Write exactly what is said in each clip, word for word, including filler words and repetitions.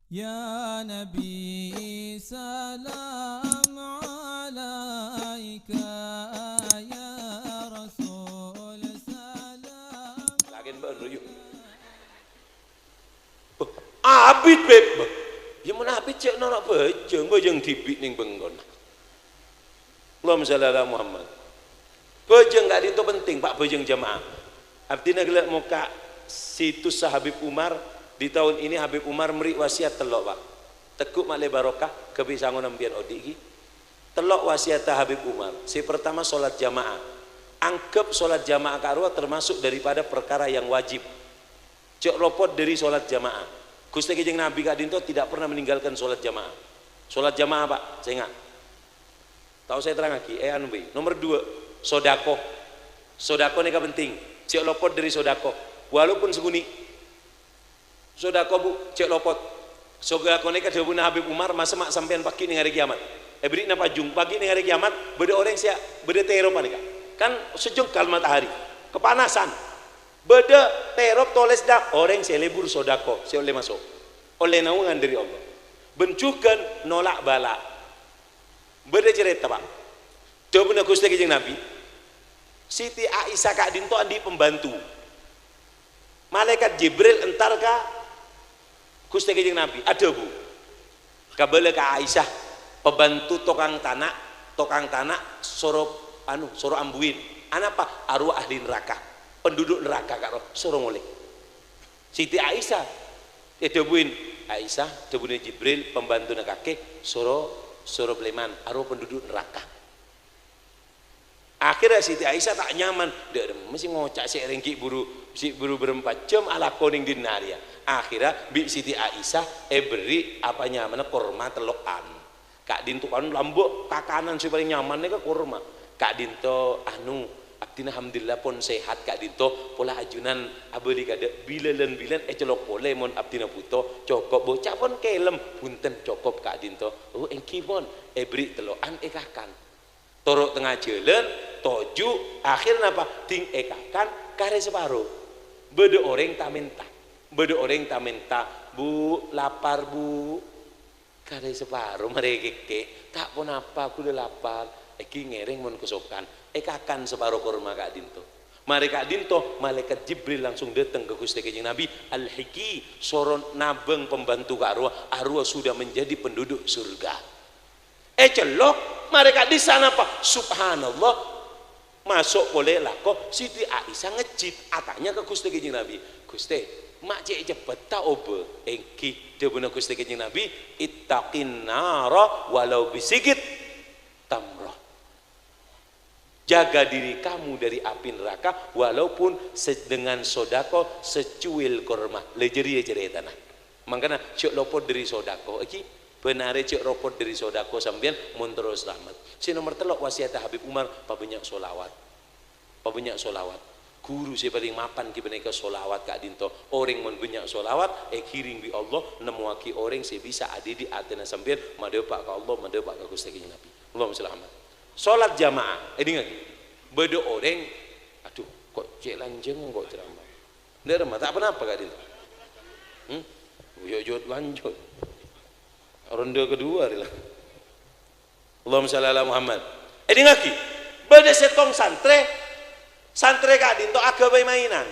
Ya Nabi, salam alaika, ya Rasul, salam. Lakin bân royu. Bâh, abit, Beb. Bâh. Ya, mon abit, cè' noro' bhâjâng, bhâjâng dhibi' neng bengkona. Allahumma shalli ala Muhammad. Bhâjâng ka'dinto penting, Pak, bhâjâng jamaah. Abdhina ghellâ' mokka' situs Habib Umar. Di tahun ini Habib Umar mèrè wasiat tello', Pak. Tegghu' ma'lè barokah, ghâbây sangona empèyan odi' ghi. Tello' wasiatta Habib Umar. Sè pertama, sholat jamaah. Anggep sholat jamaah ka'rowa termasuk daripada perkara yang wajib. Jhâ' lopot dhâri sholat jamaah. Ghustè Kanjeng Nabi ka'dinto tidak pernah meninggalkan sholat jamaah. Sholat jamaah, Pak, sènga'. Tao saya terangaghi, eh, anu, Bi. Nomor dua, sodako. Sodako nèka penting. Jhâ' lopot dhâri sodako. Walaupun sakonè'. Sodako, Bu, jhâ' lopot. Sodako nèka dhâbuna Habib Umar, masemma' sampèyan pagghi' neng arè kiamat. Èbèrri'na pajung, pagghi' neng arè kiamat, bâdâ orèng sè, bâdâ tèrop panèka. Kan sejengkal matahari, kepanasan. Bâdâ tèrop tolèsna, orèng sè lebur sodako, sè ollè maso'. Ollè naongan dhâri Allah. Bân jhughân nolak bala. Bâdâ carèta, Pak. Dhâbuna Ghustè Kanjeng Nabi, Siti Aisyah ka'dinto andi' pembantu. Malaèkat Jibril entar ka Ghustè Kanjeng Nabi, adhâbu, "Kabâlâ ka Aisyah, pembantu tokang tana', tokang tana' soro, anu, soro ambuin. Anapa? Arowa ahli neraka, penduduk neraka ka'rowa, soro molè." Siti Aisyah èdhâbuin, "Aisyah," dhâbuna Jibril, "pembantuna kakè soro, soro palèman, arowa penduduk neraka." Akhirnya Siti Aisyah ta' nyaman, "Dâ' remma sè ngoca' sè rèng ghi' buru, sè buru bârâmpa jhâm alako neng dinna' rèya." Akhirnya bi' Siti Aisyah èbèrri' apa nyamana korma tello'an. Ka'dinto kan lambâ' kakanan sè palèng nyaman nèka korma. Ka'dinto, anu, abdhina alhamdulillah pon sehat ka'dinto, pola ajunan abâli kadâ', bilân-bilân ècellok polè mon abdhina bhuto, cokop, boca pon kèlem, bhunten cokop ka'dinto. Oh, èngghi pon, èbèrri' tello'an èkakan. Toro' tengnga jhâlân, toju', akhir napa? Ding èkakan, karè saparo. Bâdâ orèng ta-mènta. Bâdâ orèng ta-mènta, "Bu, lapar, Bu." Karè saparo marè kèkè', "Ta' ponapa, kaulâ lapar." Èngghi ngèrèng mon kasokan. Èkakan saparo korma ka'dinto. Marè ka'dinto, Malaèkat Jibril langsung dâteng ka Ghustè Kanjeng Nabi, "Alhiqi, soro nabâng pembantu ka'rowa, arowa sudah menjadi penduduk surga." Ècellok, marè ka'dissa' napa? Subhanallah. Maso' polè lako, Siti Aisyah ngejjit, atanya ka Ghustè Kanjeng Nabi, "Ghustè, ma' cè' ceppetta obâ?" "Èngghi," dhâbuna Ghustè Kanjeng Nabi, "Ittaqin nara walau bisiqit tamrah." Jaga diri kamu dari api neraka walaupun se-, dengan sodako secuil korma. Lè jârèya carètana. Mangkana jhâ' lopot dhâri sodako. Èngghi, bân arè jhâ' lopot dhâri sodako sampèyan mon terro salamet. Sè nomer tello' wasiyatta Habib Umar, pabânnya' sholawat. Pabânnya' sholawat. Ghuru sè palèng mapan ghi' panèka sholawat ka'dinto. Orèng mon bânnya' sholawat, èghirèng bi' Allah, nemmowaghi orèng sè bisa adhidhi' atèna sampèyan madhâpa' ka Allah, madhâpa' ka Ghustè Kanjeng Nabi. Allahumma shalli Muhammad. Sholat jamaah, èdingngaghi. Bâdâ orèng, "Adhu, ko' cè' lanjhâng ko' ceramah." Ndak, ta' ponapa ka'dinto. Hmm? Yo, yo, lanjut. Ronde kedua, rila. Allahumma shalli ala Muhammad. Èdingngaghi, bâdâ sèttong santrè, santrè ka'dinto aghâbây mainan.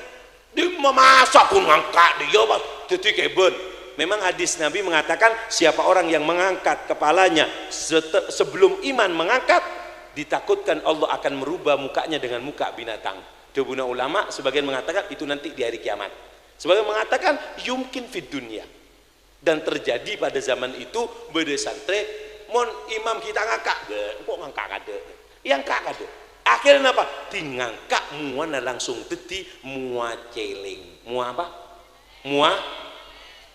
Dimma masa' ghun ngangka' dhiyâ, pas dhâddhi kèbân. Memang hadis Nabi mengatakan, siapa orang yang mengangkat kepalanya sete-, sebelum iman mengangkat, ditakutkan Allah akan merubah mukanya dengan muka binatang. Dhâbuna ulama, sebagian mengatakan itu nanti di hari kiamat. Sebagian mengatakan yumkin fid dunya. Dan terjadi pada zaman itu, bâdâ santrè, mon imam ghi' ta' ngangka', bâ, engko' ngangka' kadâ'. Yang ngangka' kadâ'. Akhirnya napa? Ding ngangka' mowana langsung dhâddhi mowa cèlèng. Mowa apa? Mowa.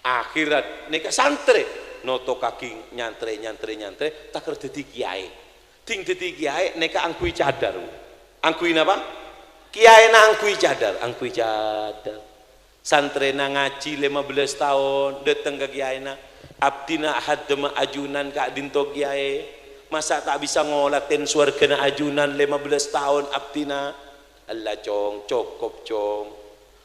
Akhirnya nèka santrè, notokaghi nyantrè, nyantrè, nyantrè, taker dhâddhi kiyaè. Ding dhâddhi kiyaè nèka angghuy cadar. Angghuy napa? Kiyaèna angghuy cadar, angghuy cadar. Santrèna ngajhi lèma bellâs taon, dâteng ka kiyaèna. "Abdhina haddhâmma ajunan ka'dinto, Kiyaè. Masa' ta' bisa ngolatè sowarghâna ajunan lèma bellâs taon abdhina?" "Ella, Cong, cokop, Cong."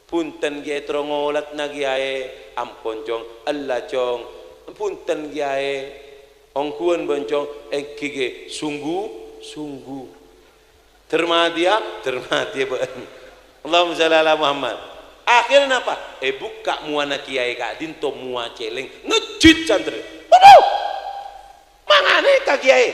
"Bhunten, Kiyaè, terro ngolatna, Kiyaè." "Ampon, Cong." "Ella, Cong." Bhunten, Kèyaè. Ongghuwân bân cong, èngghi, sungguh-sungguh. Dârmatiya, dârmatiya bân. Allahumma shalli ala Muhammad. Akhirnya napa? Èbukka' mowana kèyaè ka'dinto, mowa cèlèng. Ngejjhit santrè. Waduh! Mangkana ka kèyaè.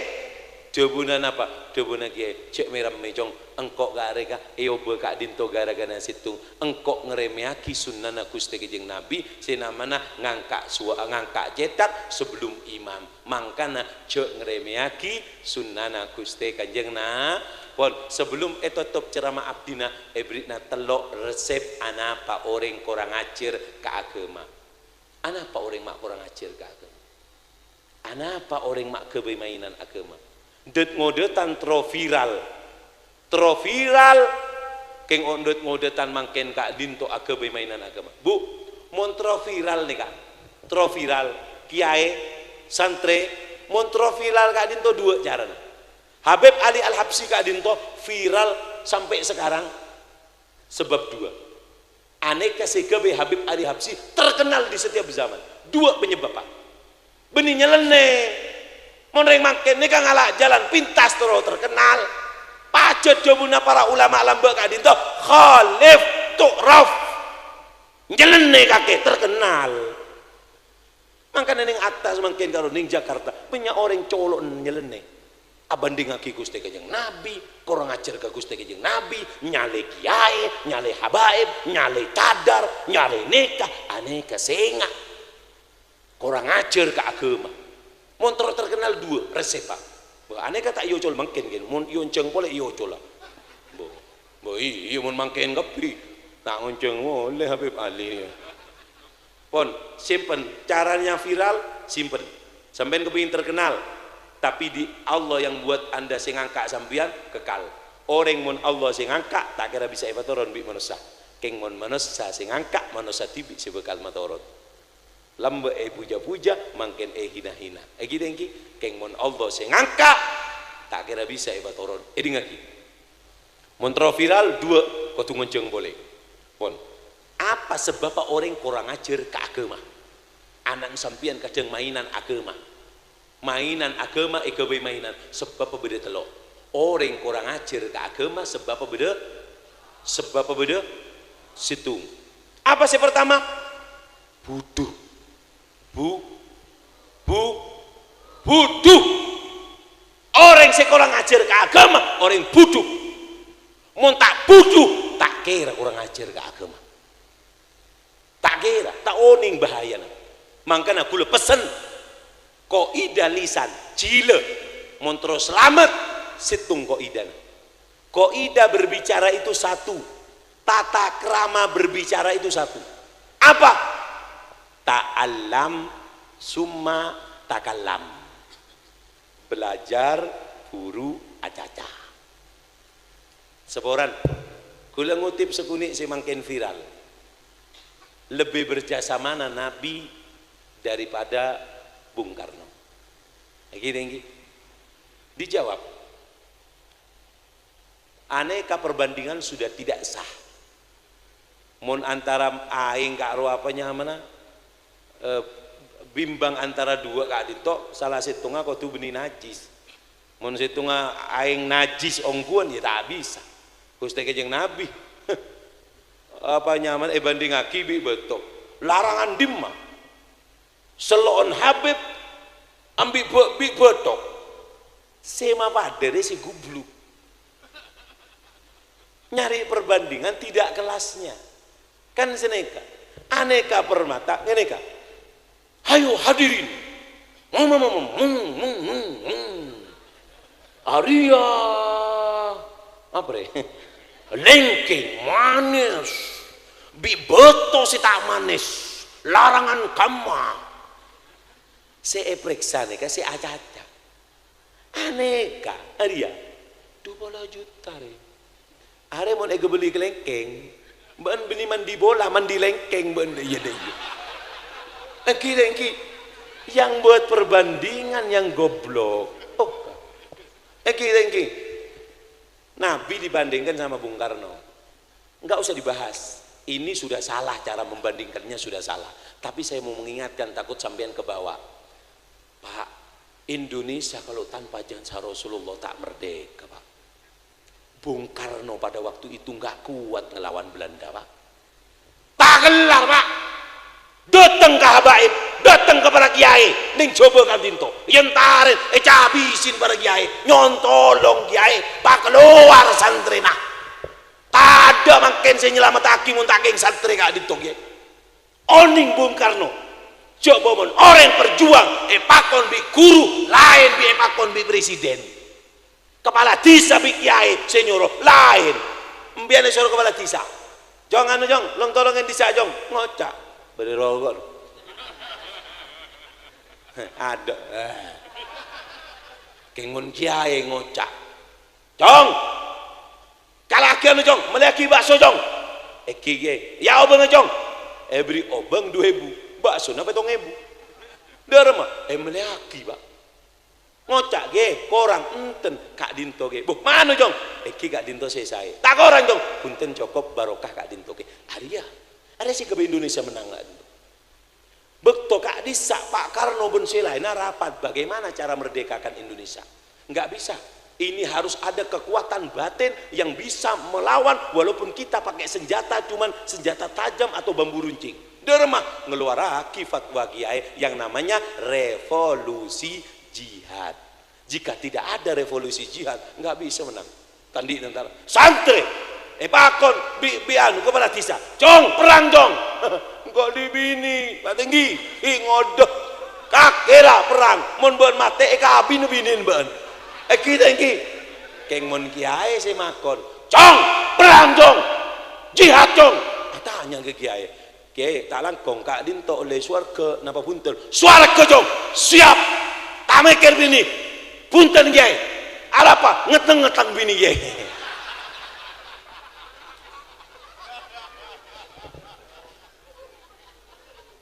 Dhâbuna napa? Dhâbuna kèyaè, "Jhâ' mè-rammè, Cong. Engko' ka'rèya èobâ ka'dinto ghârâghâna sèttong. Engko' ngarèmèyaghi sunnana Ghustè Kanjeng Nabi, sè namana ngangka' suwa-, ngangka' cètak sebelum imam. Mangkana jhâ' ngarèmèyaghi sunnana Ghustè Kanjeng Na-," Pon, sebelum ètotop ceramah abdhina, èbherri'na tello' resep anapa orèng korang ajhâr ka aghâma. Anapa orèng ma' korang ajhâr ka aghâma? Anapa orèng ma' ghâbây mainan aghâma? Dât-ngodâtan terro viral. Terro viral, kèng o-, dât-ngodâtan mangkèn ka'dinto aghâbây mainan aghâma. Bu, mon terro viral nèka, terro viral, kèyaè, santrè, mon terro viral ka'dinto duwâ' carana. Habib Ali Al-Habsyi ka'dinto viral sampai sekarang sebab dua. Anèka sè ghâbây Habib Ali Habsyi terkenal di setiap zaman. Duwâ' penyebabba. Bânnè nyalènnè. Mon rèng mangkèn nèka ngala' jhâlân pintas terro terkenal. Pajhât dhâbuna para ulama lambâ' ka'dinto, khalif tu'raf. Nyalènnè kakè terkenal. Mangkana neng attas mangkèn karo neng Jakarta, bânnya' orèng colo'en nyalènnè. Abhândhingngaghi Ghustè Kanjeng Nabi, korang ajhâr ka Ghustè Kanjeng Nabi, nyalè kèyaè, nyalè habaib, nyalè cadar, nyalè nèka, anèka sènga'. Korang ajhâr ka aghâma. Mon terro terkenal duwâ' reseppa. Wah, anèka ta' èocol mangkèn, kèn. Mon èonjhâng polè èocola. Bo, bo, iyâ, mon mangkèn kabbhi. Ta' ngonjhâng polè Habib Ali. Pon, simpen. Caranya viral, simpen. Sampèyan kepingin terkenal, tapi di Allah yang buat Anda sè ngangka' sampèyan, kekal. Orèng mon Allah sè ngangka', ta' kèra bisa èpatoron bi' manossa. Kèng mon manossa sè ngangka', manossa dhibi' sè bhâkal matoron. Lambâ' èpuja-puja, mangkèn èhina-hina. Èngghi ta' èngghi? Kèng mon Allah sè ngangka', ta' kèra bisa èpatoron. Èdingngaghi. Mon terro viral, duwâ' kodhu ngonjhâng polè. Pon. Apa sebbhâbhâ orèng korang ajhâr ka aghâma? Ana'na sampèyan kadhâng mainan aghâma. Mainan aghâma èghâbây mainan, sebbhâbbhâ bâdâ tello'. Orèng korang ajhâr ka aghâma, sebbhâbbhâ bâdâ, sebbhâbbhâ bâdâ sèttong. Apa sè partama? Budhu. Bu-, bu-, budhu. Orèng sè korang ajhâr ka aghâma, orèng budhu. Mon ta' budhu, ta' kèra korang ajhâr ka aghâma. Ta' kèra, ta' onèng bahayana. Mangkana ghulâ pessen, kaidah lisan, jhilâ, mon terro salamet, sèttong kaidahna. Kaidah berbicara itu satu, tata krama berbicara itu satu. Apa? Ta'allam summa takallam. Belajar, buru, acaca. Saporana, ghulâ ngutip sakonè' sè mangkèn viral. Lebbi berjasa mana Nabi daripada Bung Karno? Èngghi, èngghi. Dijawab, anèka perbandingan sudah tidak sah. Mon antara aèng karo apa nyamana, eh, bimbang antara duwâ' ka'dinto, sala sèttonga kodhu bânnè najjhis. Mon sèttonga aèng najjhis ongghuwân, ya ta' bisa. Ghustè Kanjeng Nabi. Apa nyamana èbhândhingngaghi bi' bâto? Larangan dimma? Sello'en Habib ambi' bâ-, bi' bâto. Sè mapadâ rè sè goblok. Nyarè perbandingan tidak kelasnya. Kan sanèka. Anèka permata, ngènèka. Hayo hadirin. Mung, mung, mung. Arèya. Apa rè? Lèngkèng manès. Bi' bâto sè ta' manès. Larangan kamma. Sè èparèksa nèka sè acaca. Anèka, arèya, du polo juta, rè. Arè mon èghâbâli ka lèngkèng, bâ'na bânnè mandi bola, mandi lèngkèng bâ'na, iyâ, dâ, iyâ. Èngghi, èngghi. Yang buat perbandingan yang goblok. Oh. Èngghi, èngghi. Nabi dibandingkan sama Bung Karno. Nggak usah dibahas. Ini sudah salah, cara membandingkannya sudah salah. Tapi saya mau mengingatkan, takut sampeyan kebawa. Pak, Indonesia kalau tanpa jasa Rasulullah tak merdeka, Pak. Bung Karno pada waktu itu nggak kuat ngelawan Belanda, Pak. Tak kellar, Pak. Dateng ka habaib, dateng ka para kiai, ning Jhâbâ ka'dinto. Yèn tarèn, ècabisin para kiai, nyontolong kiai, pakalowar santrèna. Tadâ' mangkèn sè nyalamettaghi mon ta' kèng santrè ka'dinto, kiai. Onèng Bung Karno, jhâ' bâ mon orèng perjuang èpakon bi' guru, laèn bi' èpakon bi' presiden. Kepala dhisa bi' kiai sè nyoro, laèn. Empèyan èsoro kepala dhisa. "Jong, anu, Jong, long-tolong è dhisa, Jong." Ngoca'. Bâdâ roko'. Adâ'. Eh. Kèng mon kiai ngoca'. "Jong! Kala'aghi anu, Jong, mellèyaghi bakso, Jong." "Èngghi, Kè." "Yâ, obângnga, Jong." Èbherri' obâng du èbu, baksona pèttong èbu. Dâremma, èmellèyaghi, Pak. Ngoca', "Kè, korang enten ka'dinto, Kè." "Boh, mano, Jong?" "Èngghi ka'dinto sè saè." "Ta' korang, Jong." "Bhunten, cokop barokah ka'dinto, Kè." Arèya. Arèya sè kabbhi Indonesia mennang ka'dinto. Bâkto ka'dhissa' Pak Karno bân sè laènna rapat, bagaimana cara merdekakan Indonesia? Nggak bisa. Ini harus ada kekuatan batin yang bisa melawan, walaupun kita pakai senjata, cuman senjata tajam atau bambu runcing. Dâremma, ngeluaraghi fatwa kiai yang namanya revolusi jihad. Jika tidak ada revolusi jihad, nggak bisa menang. Tandhi' nantara. Santrè èpakon bi', bi' anu, kepala dhisa. "Jong, perrang, Jong!" "Engko' dhi' binè, Pak Tèngghi." "Hi, ngodâ. Kakè ra perrang. Mon bâ'na matè, èkabinna binèna bâ'na." "Èngghi, Tèngghi." Kèng mon kiai sè makon, "Jong, perrang, Jong! Jihad, Jong!" Atanya ka kiai. "Kè, ta' langkong ka'dinto ollè sowarghâ napa bhunten?" "Sowarghâ, Jong! Siap! Ta' mèkkèr binè! Bhunten, Kè! Arapa? Ngèttèng-ngèttèng binè, Kè!"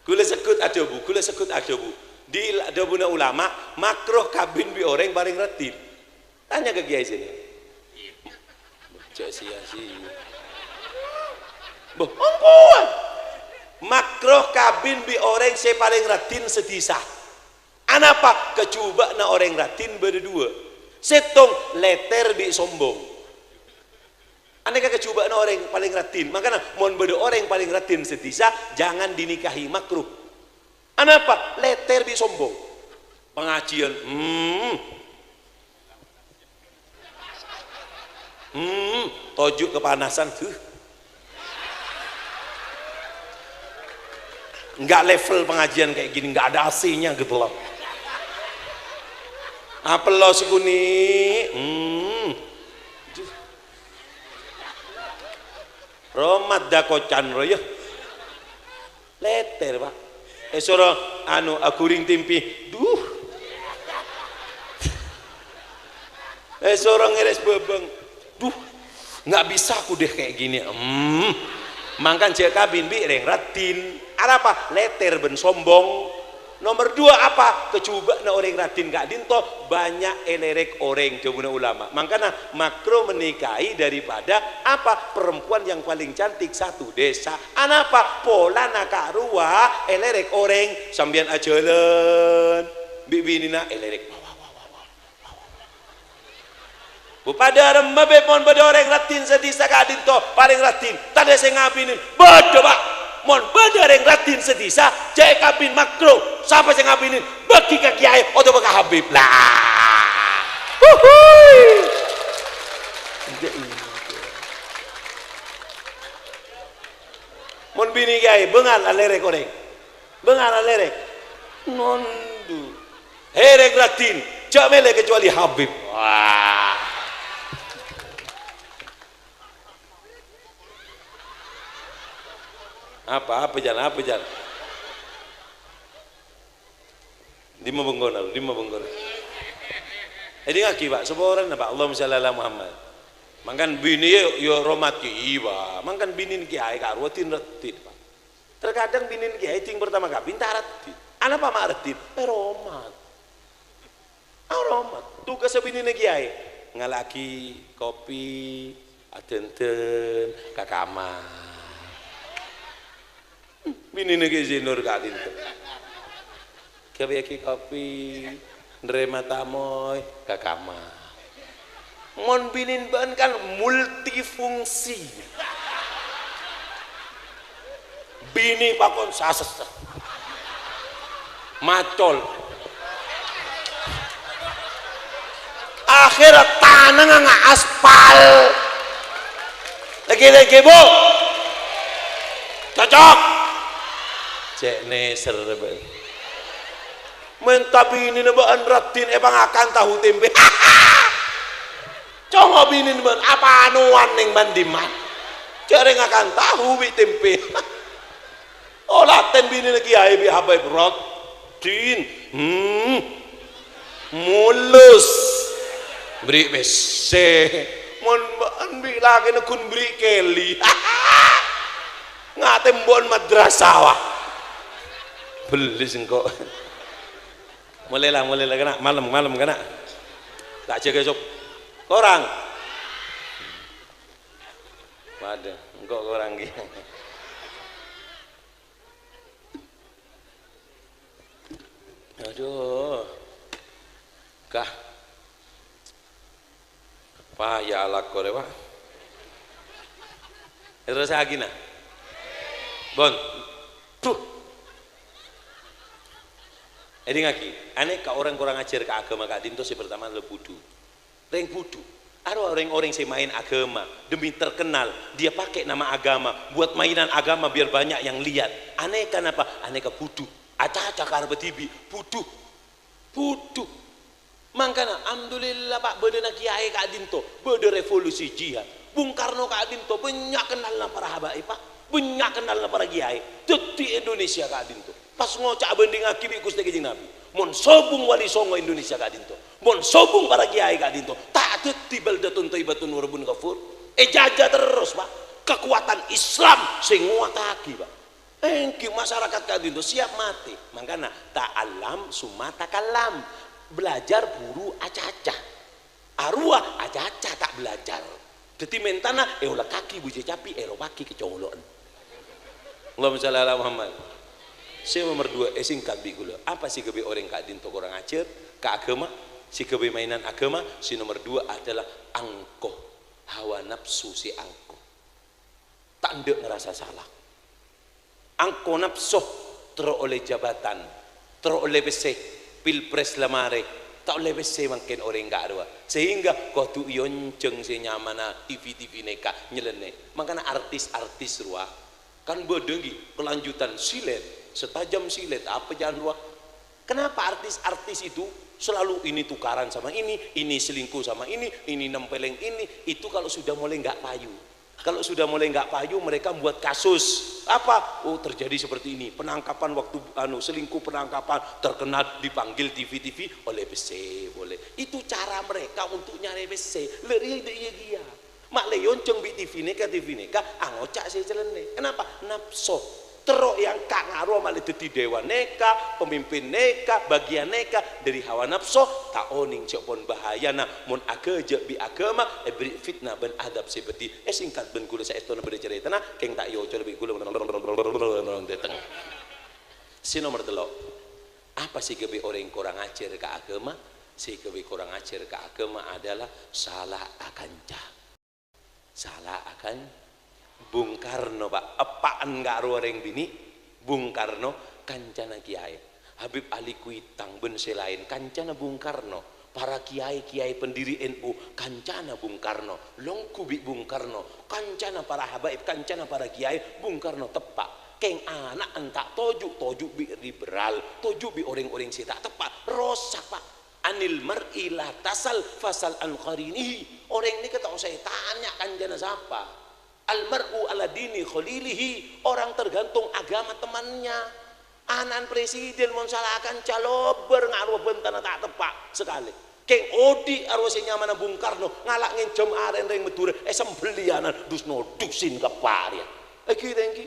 Kaulâ segghut adhâbu, kaulâ segghut adhâbu. Dhi-, dhâbuna ulama, makruh kabin bi' orèng palèng raddhin. Tanya ka kiai sini. Jhâ' sia-sia. Boh, ongkowan. Makruh kabin bi' orèng sè palèng raddhin sadhisa. Anapa? Kajhubâ'na orèng raddhin bâdâ duwâ'. Sèttong lètèr bi' sombong. Anèka kajhubâ'na orèng palèng raddhin. Mangkana, mon bâdâ orèng palèng raddhin sadhisa, jangan dinikahi, makruh. Anapa? Lètèr bi' sombong. Pangajhiyân, hmm. Hmm, toju' kapanasan, huh. Nggak level pengajian kayak gini, nggak ada A C-nya gitu loh. Apello sakoni', hmm. Romat da kocan roya. Lètèr, Pak. Èsoro, anu, aghuring timpi. Duh. Èsoro ngèrès bhâbâng. Duh, nggak bisa aku deh kayak gini. Hmm. Mangkana jhâ' kabin bi' rèng raddhin. Arapa? Lètèr bân sombong. Nomer dua apa? Kajhubâ'na orèng raddhin ka'dinto bânnya' èlèrèk orèng, dhâbuna ulama. Mangkana makruh menikahi daripada apa? Perempuan yang paling cantik satu desa. Anapa? Polana ka'rowa èlèrèk orèng. Sampèyan ajhâlân bi' binèna èlèrèk. Bu, padâ remma bâ' mon bâdâ orèng raddhin sadhisa ka'dinto, palèng raddhin, tadâ' sè ngabinè. Bâdâ, Pak. Mon bâdâ orèng raddhin sadhisa, jhâ' èkabin makruh. Sapa sè ngabinè? Bâghi ka kiyaè otabâ ka habib. La. Huhui. Mon binè kiyaè, bângal alèrèk orèng. Bângal alèrèk. Nondu. Hè rèng raddhin, jhâ' mèlè kecuali Habib. Wah. Apa, apa, Jan? Apa, Jan? Dimma bengkona, dimma bengkona. Èdingngaghi, Pak, saporana, Pak. Allahumma shalli ala Muhammad. Mangkana binè yâ, yâ hormat ki, iyâ, Pak. Mangkana binèna kiyaè ka'rowa din raddhin, Pak. Terkadang binèna kiyaè ding pertama kabin ta' raddhin. Anapa ma' raddhin? Èromat. Èromat. Tugassa binèna kiyaè. Ngala'aghi kopi, adhândhân, ka kamar. Binèna Kè Zainur ka'dinto. Ghâbâyyâghi kopi, narèma tamoy, ka kamar. Mon binèna bâ'na kan multifungsi. Binè pakon sasessa. Macol. Akhirnya tanangnga aspal. Lagi-lagi, Bu. Cocok. Cè' nèser, Bu. Mènta binèna bâ'na raddhin èpangakan tahu tempe. Cong binèna bâ'na, apa anowan neng man-dimman? Jhâ' rèng ngakan tahu bi' tempe. Oh, latèn binèna kèyaè bi' habaib raddhin. Hmm. Mulus. Bri' pèssè. Mon bâ'na bi' lakèna ghun bri' kèli. Ngatèmbhâ'ân madrasah, wah. Bellis engko'. Molèla, molèla, kana'. Malem, malem, kana'. Ta' jâgâ sop. Korang. Waduh, engko' korang ghi. Aduh. Kah. Wah, ya Allah, kore, Pak. Terus lagi, nah. Bon. Duh. Èdingngaghi, anèka orèng korang ajhâr ka aghâma ka'dinto sè pertama adalah budhu. Rèng budhu. Arowa rèng-orèng sè maèn aghâma demi terkenal, dia pakai nama agama, buat mainan agama biar banyak yang lihat. Anèka napa? Anèka budhu. Acaca karep dhibi', budhu. Budhu. Mangkana, alhamdulillah, Pak, bâdâna kèyaè ka'dinto, bâdâ revolusi jihad. Bung Karno ka'dinto, bânnya' kennalna para habaib, Pak. Bânnya' kennalna para kèyaè. Dhâddhi Indonesia ka'dinto. Pas ngoca' abhândhingngaghi bi' Ghustè Kanjeng Nabi. Mon sobung Wali Songo Indonesia ka'dinto. Mon sobung para kèyaè ka'dinto. Ta' dhâddhi baldatun thayyibatun wa rabbun ghafur. Èjajâ terros, Pak. Kakowadhân Islam sè ngowattaghi, Pak. Èngghi masyarakat ka'dinto siap matè. Mangkana, ta'allam summa takallam. Belajar buru acaca. Arowa acaca ta' belajar. Dhâddhi mèntana èolèkaghi bujâ capi', èropaghi kacolo'an. Allahumma shalli ala Muhammad. Sè nomer dua, èsèngkat bi' ghulâ. Apa sè èghâbây orèng ka'dinto korang ajhâr ka aghâma? Sè èghâbây mainan aghâma. Sè nomer dua adalah angko. Hawa napsu sè angko. Ta' endâ' ngarassa sala. Angko napso, terro ollè jabatan, terro ollè pèssè, pilpres la marè, ta' ollè pèssè mangkèn orèng ka'rowa. Sehingga kodhu èonjhâng sè nyamana T V-T V nèka nyèlènnè. Mangkana artis-artis rowa kan bâdâ ghi kelanjutan silet, setajam silet, apa jhân rowa. Kenapa artis-artis itu selalu ini tukaran sama ini, ini selingkuh sama ini, ini nempeleng ini? Itu kalau sudah mulai nggak payu. Kalau sudah mulai nggak payu, mereka buat kasus. Apa? Oh, terjadi seperti ini. Penangkapan waktu, anu, selingkuh, penangkapan, terkenal, dipanggil T V-T V, ollè pèssè, boleh. Itu cara mereka untuk nyarè pèssè. Lè rèya dâ' iyâ kèya. Ma' lè èonjhâng bi' T V nèka, T V nèka, angoca' sè ècèlènnè. Kenapa? Napso. Terro èangka' ngarowa ma' lè dhâddhi dewan nèka, pemimpin nèka, bagian nèka, dâri hawa napso, ta' onèng cè' pon bahayana, mon aghâjâ' bi' aghâma, èberri' fitnah bân adab sè pedhi. Èsèngkat bân ghulâ saèstona bâdâ carètana, kèng ta' èocol bi' ghulâ. Sè nomer tello', apa sè èghâbây orèng korang ajhâr ka aghâma? Sè èghâbây korang ajhâr ka aghâma adalah sala akanca. Sala akan Bung Karno, Pak. Eppa'en ka'rowa rèng binè', Bung Karno, kancana kèyaè. Habib Ali Kuitang bân sè laèn, kancana Bung Karno. Para kèyaè-kèyaè pendiri N U, kancana Bung Karno. Longghu bi' Bung Karno, kancana para habaib, kancana para kèyaè, Bung Karno teppa'. Kèng ana'en ta' toju', toju' bi' liberal, toju' bi' orèng-orèng sè ta' teppa', rosak, Pak. Anil mar'i la tasal fasal an qarinihi. Orèng nèka ta' osa ètanya kancana sapa. Al mar'u ala dini khalilihi. Orang tergantung agama temannya. Ana'en presiden mon sala akanca lobâr ngarowa bhântana ta' teppa' sakalè. Kèng odi' arowa sè nyamana Bung Karno ngala' ngènjhâm arèna rèng Madhurâ, èsambelliyanan dus-nodusin ka parèya. Èngghi, èngghi.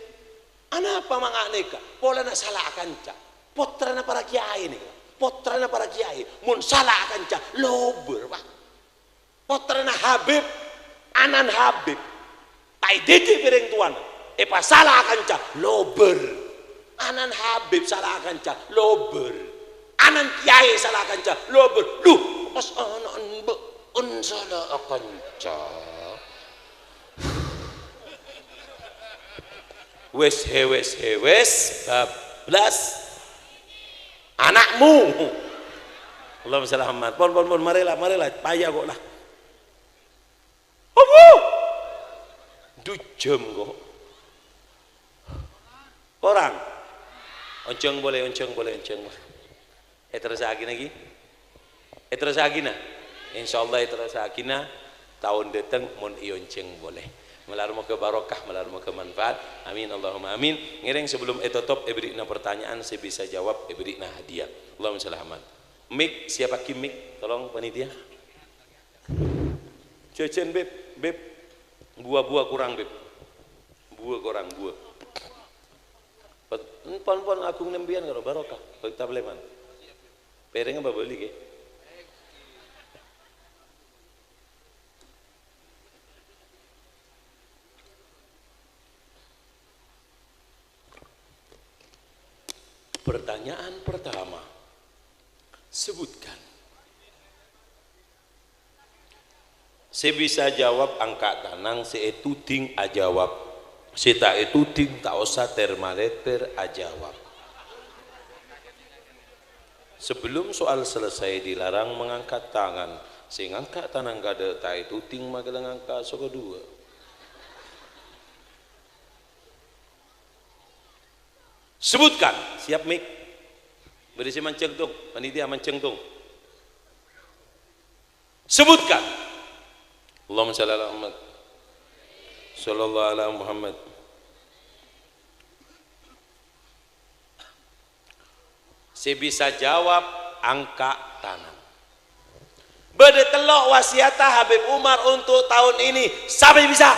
Anapa manga' nèka? Polana sala akanca. Pottrana para kèyaè nèka. Pottrana para kèyaè. Mon sala akanca, lobâr, Pak. Pottrana Habib, ana'en Habib. Ta' èdhidhi' bi' rèng towana. Èpasala akanca, lobâr. Ana'na Habib sala akanca, lobâr. Ana'na kèyaè sala akanca, lobâr. Lu, pas ana'na bâ'na sala akanca. Wes, he, wes, he, wes, bablas. Ana'mu. Allahumma shalli Muhammad. Pon, pon, pon, marèla, marèla, paya kok lah. Apa? Du jam kok. Korang. Onjhâng polè, onjhâng polè, onjhâng polè. Èterrossaghina ghi? Èterrossaghina? Insyaallah èterrossaghina taon dâteng mon èonjhâng polè. Malar moghâ barokah, malar moghâ manfaat. Amin, Allahumma amin. Ngèrèng sebelum ètotop èbherri'na pertanyaan, sè bisa jawab èbherri'na hadiah. Allahumma shalli Muhammad. Mic, siapaghi mic, tolong panitia. Jhâjhân, Bib, Bib. Buwâ-buwâ korang, Bib. Buwâ korang, buwâ. Pon-, pon-pon agung nèmpèyan karo barokah. Bâkta Palèman. Pèrèngnga bâbâli, ghi. Pertanyaan pertama, sebutkan. Sè bisa jawab angka' tanang, sè ètodhing ajawab. Sè ta' ètodhing ta' osa tèr-malètèr ajawab. Sebelum soal selesai dilarang mengangkat tangan. Sè ngangka' tanang kadâ' ta' ètodhing maghâlâ ngangka' sè kaduwâ'. Sebutkan, siap mic. Bâdâ sè manjheng tong, panitia manjheng tong. Sebutkan. Allahumma shalli ala Muhammad. Shallallahu ala Muhammad. Sè bisa jawab angka' tanang. Bâdâ tello' wasiyatta Habib Umar untuk tahun ini. Sapè bisa?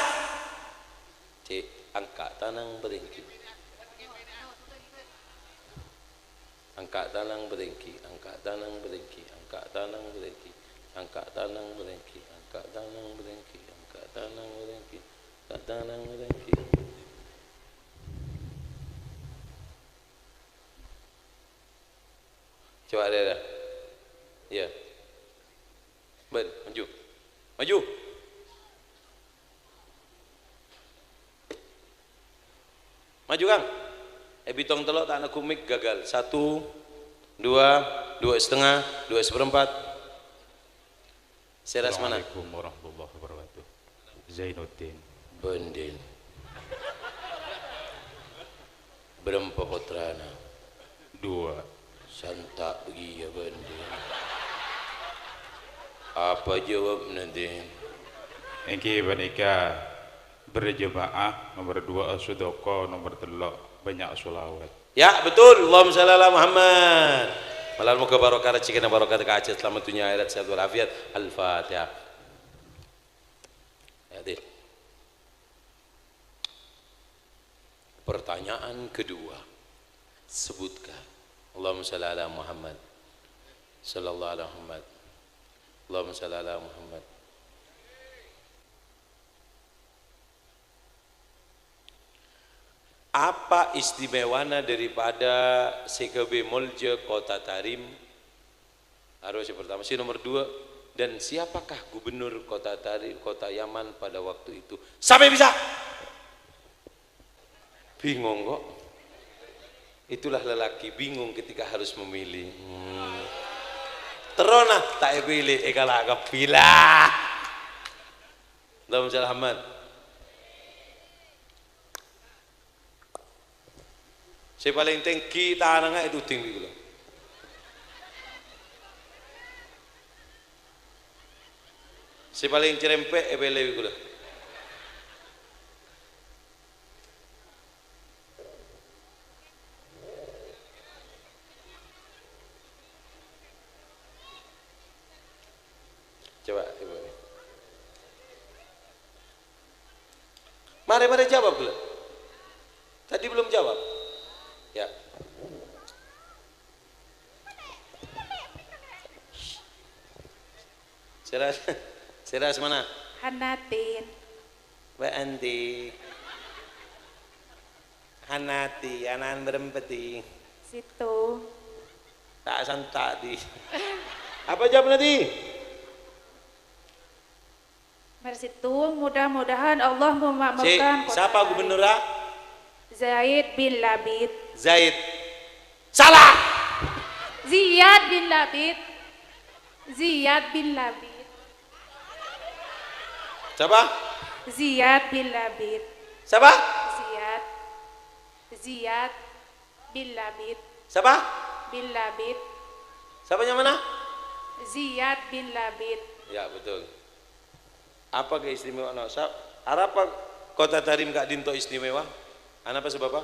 Cè', angka' tanang bârènggi. Angka' tanang bârènggi, angka' tanang bârènggi, angka' tanang bârènggi, angka' tanang bârènggi, angka' tanang bârènggi, angka' tanang bârènggi, angka' tanang bârènggi. Coba ada, ada. Iya. Ben, maju. Maju. Maju, Kang. Èbitong tello' ta' neggu' mic gagal. Satu, dua, dua setengah, dua seperempat. Sè ras mana? Assalamualaikum warahmatullahi wabarakatuh. Zainuddin. Bândhin. Bârâmpa pottrana? Dua. Santa' bâgiyâ bândhin. Apa jawabna, Din? Èngghi panèka, berjemaah, nomor dua, sodako, nomor tello', bânnya' sholawat. Ya, betul. Allahumma shalli ala Muhammad. Malar moghâ barokah rejhekkèna, barokah kajhât, selamat dunya akhèrat, sehat walafiat. Al-Fatihah. Ya, Din. Pertanyaan kedua, sebutkan. Allahumma shalli ala Muhammad. Sallallahu ala Muhammad. Allahumma shalli ala Muhammad. Apa istimewana daripada sè ghâbây molja Kota Tarim? Aro sè pertama, sè nomor dua, dan siapakah gubernur Kota Tarim, Kota Yaman pada waktu itu? Sampai bisa? Bingung kok. Itulah lelaki bingung ketika harus memilih. Hmm. Terro na, ta' èpilih, èkala' kabbhi la. Allahumma shalli Muhammad. Sè palèng tèngghi tanangnga ètodhing bi' kaulâ. Sè palèng cerempè' èpèlè bi' kaulâ. Coba, Ibu. Mari, mari jawab dulu. Tadi belum jawab. Ya. Sè ras, sè ras mana? Hanatin. Mbak Andi. Hanati, ana'na bârâmpa, Ti? Sèttong. Ta' santa', Ti. Apa jawab, Nati? Nomor sèttong, mudah-mudahan Allah Si, memakmurkan kota sapa Tarim. Gubernurra? Zaid bin Labid. Zaid. Salah! Ziyad bin Labid. Ziyad bin Labid. Sapa? Ziyad bin Labid. Sapa? Ziyad. Ziyad bin Labid. Sapa? Bin Labid. Sapa nyamana? Ziyad bin Labid. Ya, betul. Apa keistimewaan? Sa-, arapa kota Tarim ka'dinto istimewa? Anapa sabâbbhâ?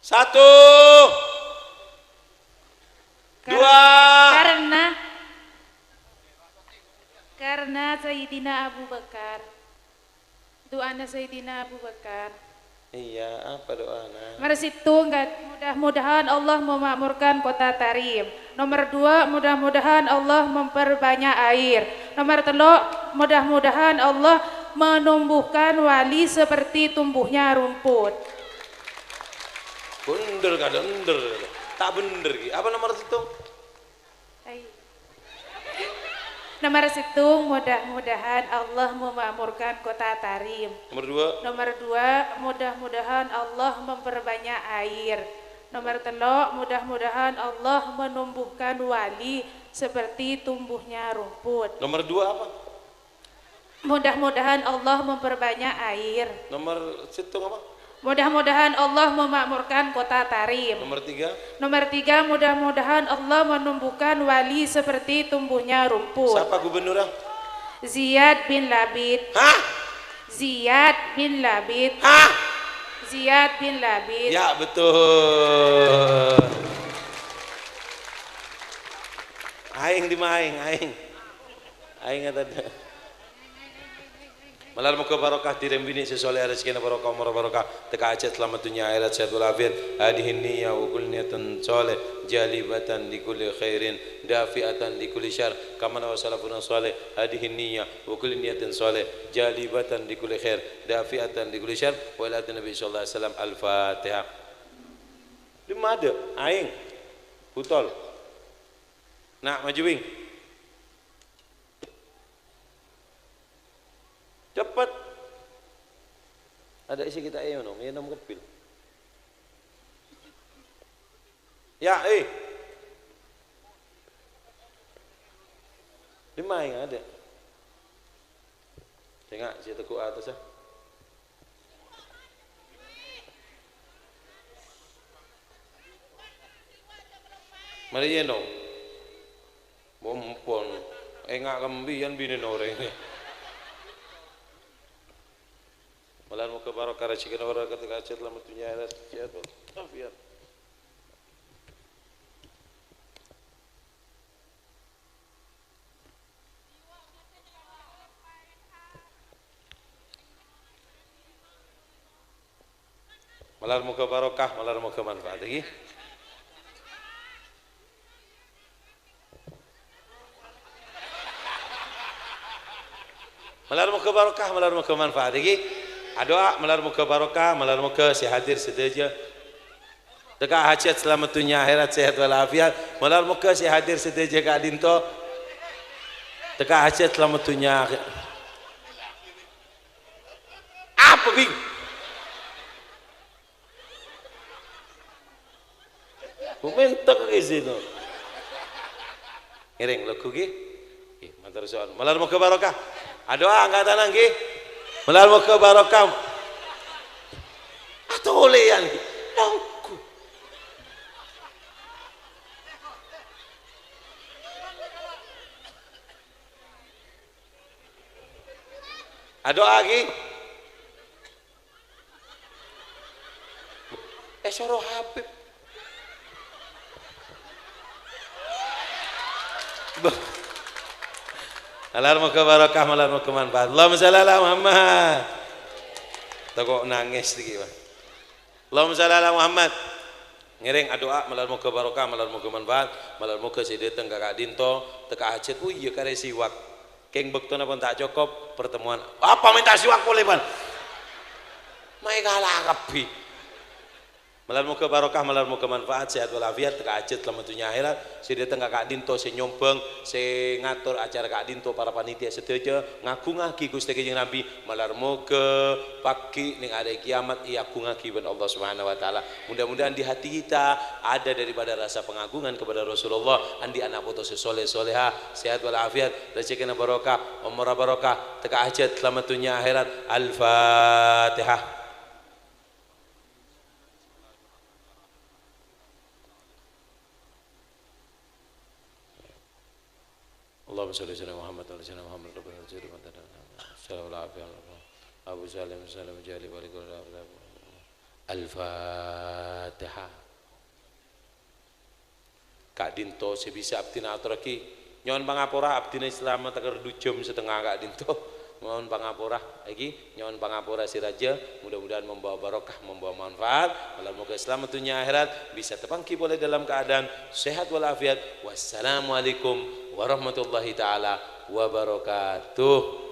Satu. Kar-, Dua. Karena, karena Sayyidina Abu Bakar. Do'ana Sayyidina Abu Bakar. Iya, apa do'ana? Nomor sèttong, mudah-mudahan Allah memakmurkan kota Tarim. Nomor dua, mudah-mudahan Allah memperbanyak air. Nomor tello', mudah-mudahan Allah menumbuhkan wali seperti tumbuhnya rumput. Bhender, kalènder. Ta' bhender, ghi. Apa nomor sèttong? Ai. Nomor sèttong, mudah-mudahan Allah memakmurkan kota Tarim. Nomor dua. Nomor dua, mudah-mudahan Allah memperbanyak air. Nomor tello', mudah-mudahan Allah menumbuhkan wali seperti tumbuhnya rumput. Nomor dua apa? Mudah-mudahan Allah memperbanyak air. Nomor sèttong apa? Mudah-mudahan Allah memakmurkan kota Tarim. Nomor tiga? Nomor tiga, mudah-mudahan Allah menumbuhkan wali seperti tumbuhnya rumput. Sapa gubernurra? Ziyad bin Labid. Hah? Ziyad bin Labid. Hah? Ziyad bin Labid. Ya, betul. Aèng dimma aèng, aèng. Aèng tadâ'. Malar moghâ barokah, dhâri binè sè soleh, rejhekkèna barokah, omorra barokah, tekka' hajhât salamet dhunnya akhèrat, sehat walafiat. Hadhihi niyyah wa kullu niyatin shalih, jalibatan li kulli khairin, dafi'atan li kulli syarr, kama nawa salafuna shalih. Hadhihi niyyah wa kullu niyatin shalih, jalibatan li kulli khair, dafi'atan li kulli syarr. Wa ila hadratin Nabi sallallahu alaihi wasallam. Al-Fatihah. Dimma adâ'? Aèng. Butol. Na', maju, Bing. Cepet. Adâ' sè ghi' ta' ènom, ènom kebbhil. Ya, eh. Dimma aèng adâ'? Sènga' sè tegghu' attas, ah. Marè ènom. Mompon. Enga' kambiyân binèna orèng. Malar moghâ barokah rejhekkèna, orèng tekka' hajhât salamet dhunnya akhèrat, sehat walafiat. Malar moghâ barokah, malar moghâ manfaat, ghi. Malar moghâ barokah, malar moghâ manfaat, ghi. Adu'a, malar moghâ barokah, malar moghâ sè hadir sadhâjâ tekka' hajhât salamet dhunnya akhèrat, sehat walafiat. Malar moghâ sè hadir sadhâjâ ka'dinto tekka' hajhât salamet dhunnya akhèrat. Apa, Bing? Bumentek ghi sèno. Ngèrèng lagghu ghi. Ghi, mator so'on. Malar moghâ barokah. Adu'a, angkatana ghi. Malar moghâ barokah. Atolèyan ghi. Lagghu. Adu'a ghi. Èsoro Habib. Bâh. Malar moghâ barokah, malar moghâ manfaat. Allahumma shalli ala Muhammad. Tako' nangès dhiki, Pak. Allahumma shalli ala Muhammad. Ngèrèng adu'a, malar moghâ barokah, malar moghâ manfaat, malar moghâ sè dâteng ka ka'dinto tekka' hajhât. Oh iyâ, karè siwak. Kèng bâktona pon ta' cokop, pertemuan. Apa mènta siwak polè, Pan? Maè kala kabbhi. Malar moghâ barokah, malar moghâ manfaat, sehat walafiat, teka' ajhât, salamet dhunnya akhèrat. Sè dâteng ka ka'dinto, sè nyombhâng, sè ngator acara ka'dinto, para panitia sadhâjâ, ngagungngaghi Ghustè Kanjeng Nabi, malar moghâ pagghi' neng arè kiamat èagungngaghi bân Allah Subhanahu wa Ta'ala. Mudah-mudahan di hati kita ada daripada rasa pengagungan kepada Rasulullah, andi' ana' poto sè soleh soleha, sehat walafiat, rejhekkèna barokah, omorra barokah, teka' ajhât, salamet dhunnya akhèrat. Al-Fatihah. اللهم صل على سيدنا محمد وعلى سيدنا محمد. ربنا زد ولا تنقصنا. السلام عليكم. أبو سالم سالم جالي بارك الله. الفاتحة. Ka'dinto sè bisa abdhina atorraghi. Nyo'on pangapora, abdhina salamet kèra du jam satengnga ka'dinto. Nyo'on pangapora, èngghi, nyo'on pangapora sè rajâ. Mudah-mudahan membawa barokah, membawa manfaat. Malar moghâ salamet dhunnya akhèrat, bisa tapangghi polè dalam keadaan sehat walafiat. Wassalamualaikum warahmatullahi ta'ala wabarakatuh.